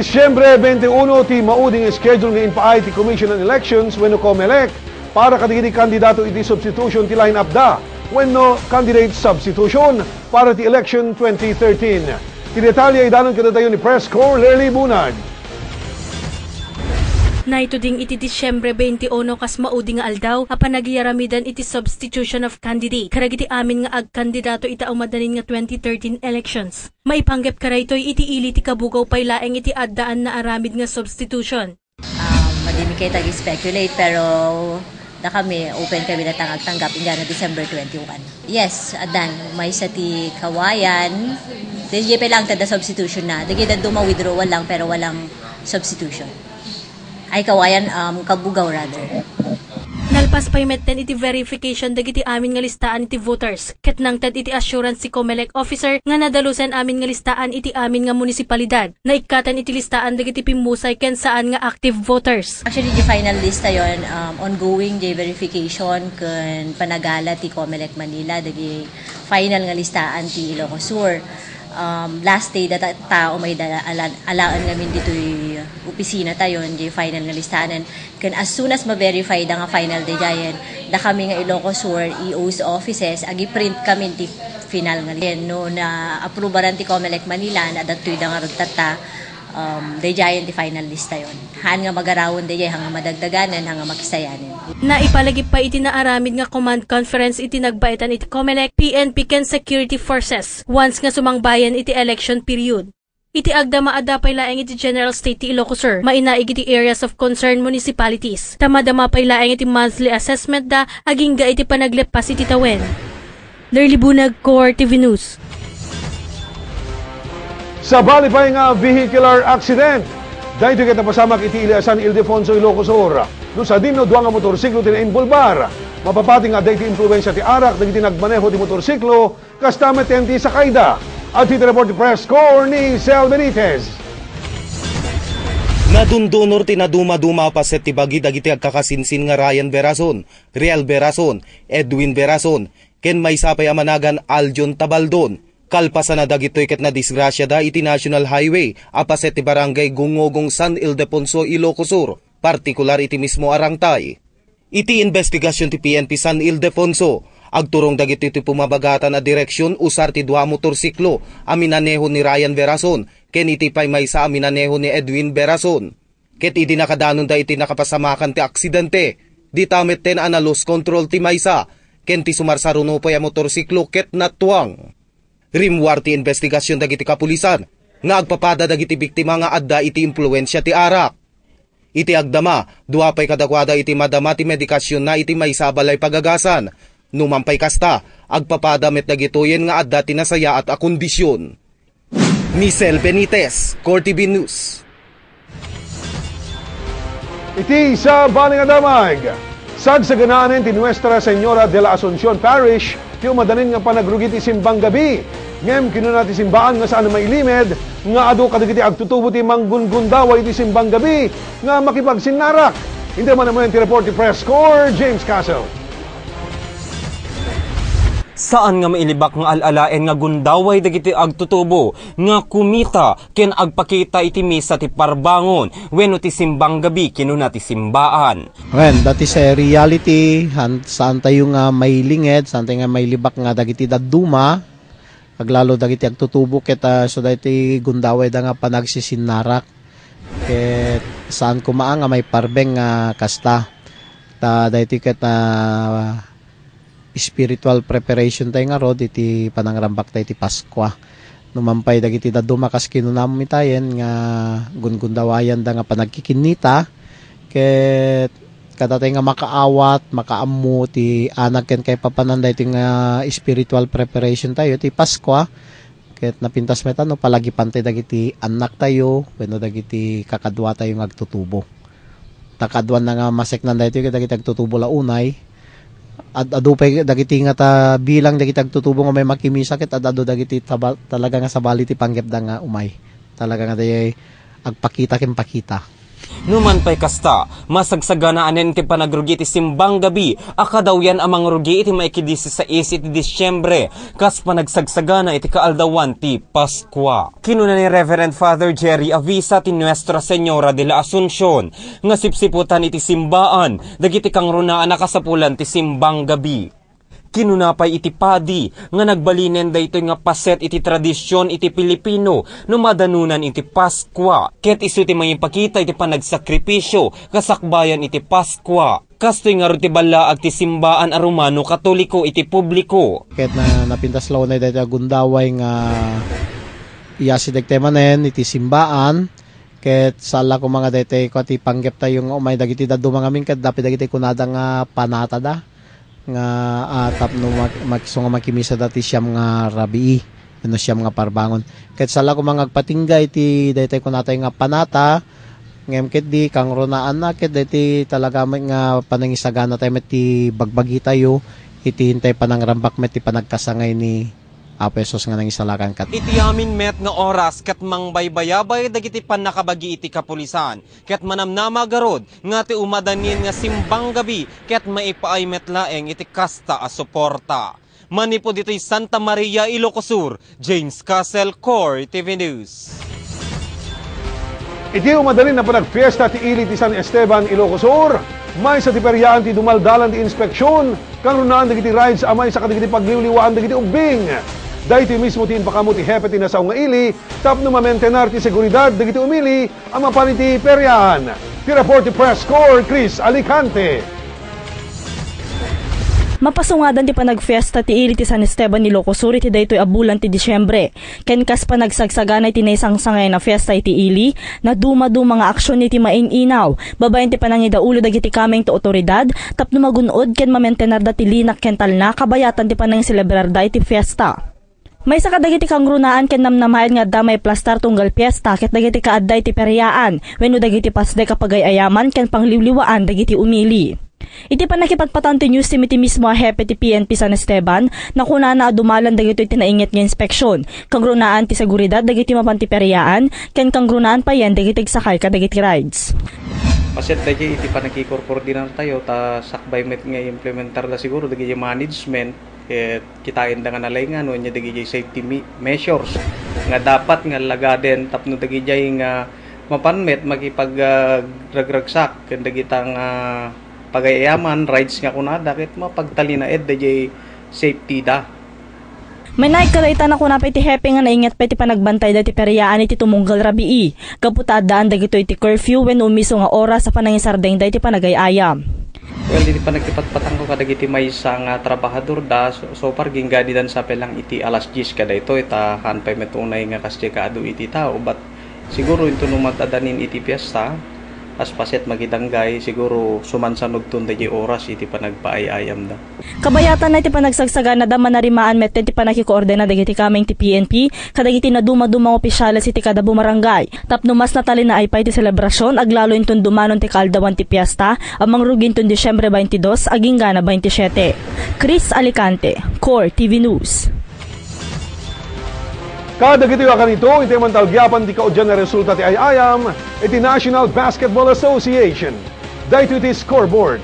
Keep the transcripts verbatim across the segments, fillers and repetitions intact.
Disyembre twenty-one ti maudi nga schedule nga impaay ti Commission on Elections wenno COMELEC para kadagiti kandidato iti substitution ti lineup da wenno candidate substitution para ti election twenty thirteen. Ti detalye idanon kadatayo ni Press Corps Lerly Bunag. Naituding iti Disyembre twenty-one kas maudi nga aldaw a panagiyaramidan iti substitution of candidate kadagiti amin nga agkandidato ita umadanin nga twenty thirteen elections. Maipanggep kadaytoy iti ili ti kabugaw pay laeng iti addaan nga aramid nga substitution. Um, madinmi kay tag-speculate, pero dakami, open kami datang agtanggap, ingana December twenty-one. Yes, addan, maysa ti Kawayan. Di, di pa lang tada substitution na. Dagiti dadduma withdrawal lang, pero walang substitution. Ay, Kawayan, um, Kabugaw rather. Nalpas pay metten iti verification dagiti amin nga listaan iti voters, ket nangted iti assurance ti COMELEC officer nga nadalusen amin nga listaan iti amin nga munisipalidad. Naikkatan iti listaan dagiti pimmusay ken saan nga active voters. Actually, di final lista yon, um, ongoing di verification ken panagala ti COMELEC Manila, dagi final nga listaan ti Ilocos Sur. Um, last day data tao may da-, ala-, alaen ngamin ditoy opisina tayon, di final nga listaan. Ken as soon as ma-verify da nga final daydiayen, dakami nga Ilocos Sur E O's offices, agiprint kami ti final nga. Ken no na-approbaran ti COMELEC Manila, na adattoy da nga ragtatta, um, daydiayen ti final lista yon. Haan nga magarawen daydiay, haan nga madagdaganen, haan nga makisayanen. Naipalagip pay iti naaramid nga command conference iti nagbaetan iti COMELEC, P N P ken security forces once nga sumangbayen iti election period. Iti agdama, adda pay laeng iti general state ti Ilocos Sur, mainaig iti areas of concern municipalities. Ta madama pay laeng iti monthly assessment da agingga iti panagleppas iti tawen. Lerly Bunag, Core T V News. Sabali pay nga vehicular accident. Daytoy ket napasamak iti Iliasan, Ildefonso, Ilocos Sur. No sadino, dua nga motorsiklo ti nainbolbar. Mapapati nga adda iti impluensia ti arak dagiti nagmaneho ti motorsiklo. Kasta met ti sakayda. Adda iti report ti Press Corps ni Sel Benitez. Nadundunor ti nadumaduma a paset ti bagi dagiti agkakasinsin nga Ryan Verason, Riel Verason, Edwin Verason, ken maysa pay a managan Aljon Tabaldon. Kalpasan a dagitoy ket nadisgrasiada iti National Highway a paset ti Barangay Gungogong, San Ildefonso, Ilocos Sur, partikular iti mismo a rangtay. Iti imbestigasion ti P N P San Ildefonso, agturong dagitoy ti pumabagatan a direksion usar ti dua a motorsiklo a minaneho ni Ryan Verason ken iti pay maysa a minaneho ni Edwin Verason. Ket idi nakadanonda iti nakapasamakan ti aksidente, dita metten a na-lose control ti maysa ken ti sumarsaruno pay a motorsiklo ket natuang. Rimmuar ti imbestigasion dagiti kapulisan nga agpapada dagiti biktima nga adda iti impluensia ti arak. Iti agdama, dua pay kadakuada iti madama ti medikasionna iti maysa a balay pagagasan. Numan pay kasta, agpapada met dagitoyen nga adda ti nasayaat a kondision. Ni Sel Benitez, Core T V News. Iti sabali nga damag, sagsaganaanen ti Nuestra Señora de la Asunción Parish ti umadanin nga panagrugi ti simbang gabi. Ngem kinuna ti simbaan nga saan a mailimed nga adu kadagiti agtutubo ti manggunggundawa iti simbang gabi nga makipagsinnarak. Inton manen ti report ti Press Corps, James Castle. Saan nga mailibak nga al-alaen nga gundaway dagiti agtutubo nga kumita ken agpakita iti misa ti parbangon wenno ti simbang gabi, kinuna ti simbaan. Wen, that is a reality. Han-, saan tayo nga mailinged, saan tayo nga mailibak nga dagiti dadduma, aglalo dagiti agtutubo ket, ah, so dagiti gundaway da nga panagsisinnarrak. Ket saan koma nga maiparbeng nga kasta. Ta daytoy ket, ah, spiritual preparation tayo ngarud iti panangrambak tayo iti Paskua. Numan pay dagiti dadduma kas kinunam itayen nga gungundawayan da nga panagkikinnita, ket kada tayo nga makaawat, makaammo ti anak ken kaipapanan daytoy nga spiritual preparation tayo iti Paskua, ket napintas met a no palagipan tayo dagiti annak tayo wenno dagiti kakadua tayo nga agtutubo. Ta kaaduanna nga maseknan daytoy ket dagiti agtutubo la unay. Ad-, adu pay dagiti nga ta bilang dagiti agtutubo nga may makimisa ket ad-adu dagiti taba-, talaga nga sabali ti panggepda nga umay. Talaga nga dayay agpakita ken pakita. Numan pay kasta, masagsaganaanen ti panagrugi iti simbang gabi a kadawyan a mangrugi iti maikidisisais iti Disyembre, kas panagsagsagana iti kaaldawan ti Paskua. Kinuna ni Reverend Father Jerry Avisa ti Nuestra Señora de la Asuncion nga sipsiputan iti simbaan dagiti kangrunaan a kasapulan ti simbang gabi. Kinuna pay iti padi nga nagbalinen daytoy nga paset iti tradision iti Pilipino no madanunan iti Paskua, ket isu ti mangipakita iti panagsakripisio kasakbayan iti Paskua. Kastoy ngarud ti ballaag ti simbaan a Romano Katoliko iti publiko. Ket na, napintas la unay daytoy a gundaway nga iyasideg tayo manen iti simbaan. Ket saan la koma nga daytoy kua ti panggeptayo nga umay dagiti dadduma ngamin ket dapay dagiti kunada nga panatada nga, ah, tapno mak-, mak-, isu nga makimisada ti siam nga rabii wenno siam nga parbangon. Ket saan la koma nga agpatingga iti daytoy kunatayo nga panata, ngem ketdi kangrunaanna ket daytoy talaga met nga panangisagana tayo met ti bagbagitayo iti intay panangrambak met ti panagkasangay ni Apo Jesus nga nangisalakan kat- Iti amin met nga oras ket mangbaybayabay dagiti pannakabagi iti kapulisan, ket manamnama garud nga ti umadanin nga simbang gabi ket maipaay met laeng iti kasta a suporta. Manipud iti Santa Maria, Ilocos Sur, James Castle, Core T V News. Iti umadanin a panagfiesta ti ili ti San Esteban, Ilocos Sur, maysa ti periaan ti dumaldalan ti inspeksion, kangrunaan dagiti rides a maysa kadagiti pagliwliwaan dagiti ubbing. Daytoy mismo ti impakammo ti hepe ti nasao nga ili tapno mamentenar ti seguridad dagiti umili a mapan iti periaan. Ti report ti Press Corps, Chris Alicante. Mapasungadan ti panagfiesta ti ili ti San Esteban, Ilocos Sur iti daytoy a bulan ti Disiembre. Ken kas panagsagsaganay ti naisangsangayan a fiesta iti ili, naduma-duma nga aksion iti main-inaw, babaen ti panangidaulo dagiti kameng ti otoridad tapno magun-od ken mamentenarda ti linak ken talna kabayatan ti panangiselebrarda iti fiesta. Maysa kadagiti kangrunaan ken namnamaen nga adda maiplastar tunggal piesta ket dagiti kaadda iti periaan wenno dagiti pasdek a pagay-ayaman ken pangliwliwaan dagiti umili. Iti pannakipagpatantay news team iti mismo a hepe ti P N P San Esteban, nakunana a dumalan dagitoy ti nainget nga inspeksion, kangrunaan ti seguridad dagiti mapan ti periaan, ken kangrunaan payen dagiti agsakay kadagiti rides. Paset dagiti iti panakikorkoordinartayo ta sakbay met nga implementarda siguro dagiti management, ket kitaenda nga nalengan wenno dagiti safety me-, measures nga dapat nga allagaden tapno dagiti nga mapan met makipag, ah, ragragsak ken dagita nga pagay-ayaman, rides nga kunada, ket mapagtalinaed dagiti safety da. Mainaig kadayta, nakuna pay ti hepe nga nainget pay ti panagbantayda ti periaan iti tumunggal rabii, gapu ta addaan dagitoy iti curfew wenno umiso nga oras a panangisardengda iti panagay-ayam. Well, iti panagkipatpatangko kadagiti maysa nga trabahador da, so, so far, ginggadidan sa lang iti alas dies kadaytoy, ta haan pay met unay nga kasdiay kaadu iti tao, but siguro inton no mad-adanin iti piesta, as paset makidanggay, siguro sumansanudton dagiti oras iti panagpaay-ayamda. Kabayatan na iti panagsagsaganada, manarimaan met ti panakikoordina dagiti kameng ti P N P kadagiti naduma-duma nga opisyales iti kada bumarangay. Tapno mas natalinaay pay ti selebrasion, aglalo inton dumanon ti kaaldawan ti piesta a mangrugi inton Disiembre baintidos agingga na baintisiete. Chris Alicante, Core T V News. Kadagitoy a kanito, iti mantalgiapan ti kaudian a resulta ti ay-ayam iti National Basketball Association. Daytoy ti scoreboard.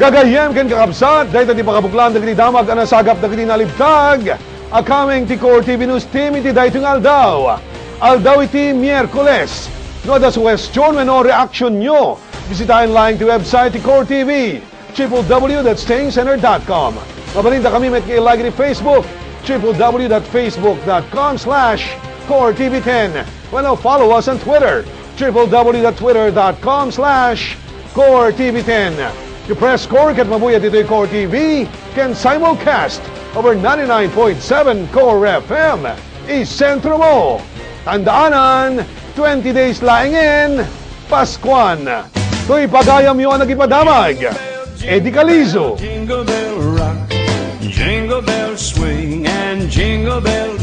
Kagayyem ken kakabsat, dayta ti pakabuklan dagiti damag a nasagap dagiti nalibtag a coming ti Core T V News Team iti daytoy nga aldaw. Aldaw iti Miyerkules. No adda suhestion wenno reaksionyo, bisitaen laeng ti website ti Core T V, triple W dot stingcenter dot com. Mabalinda kami met nga i-like iti Facebook, triple W dot facebook dot com slash core T V ten. Wenno follow us on Twitter, triple W dot twitter dot com slash core T V ten. Ti Press Corps ket mabuya ditoy Core T V ken simulcast over ninety-nine point seven Core F M. Isentro mo. Tandaanan, twenty days laengen Paskuan. Toy pagayamyo a nagipadamag, Eddie Calizo. Jingle bell rock, jingle bell swing, and jingle bell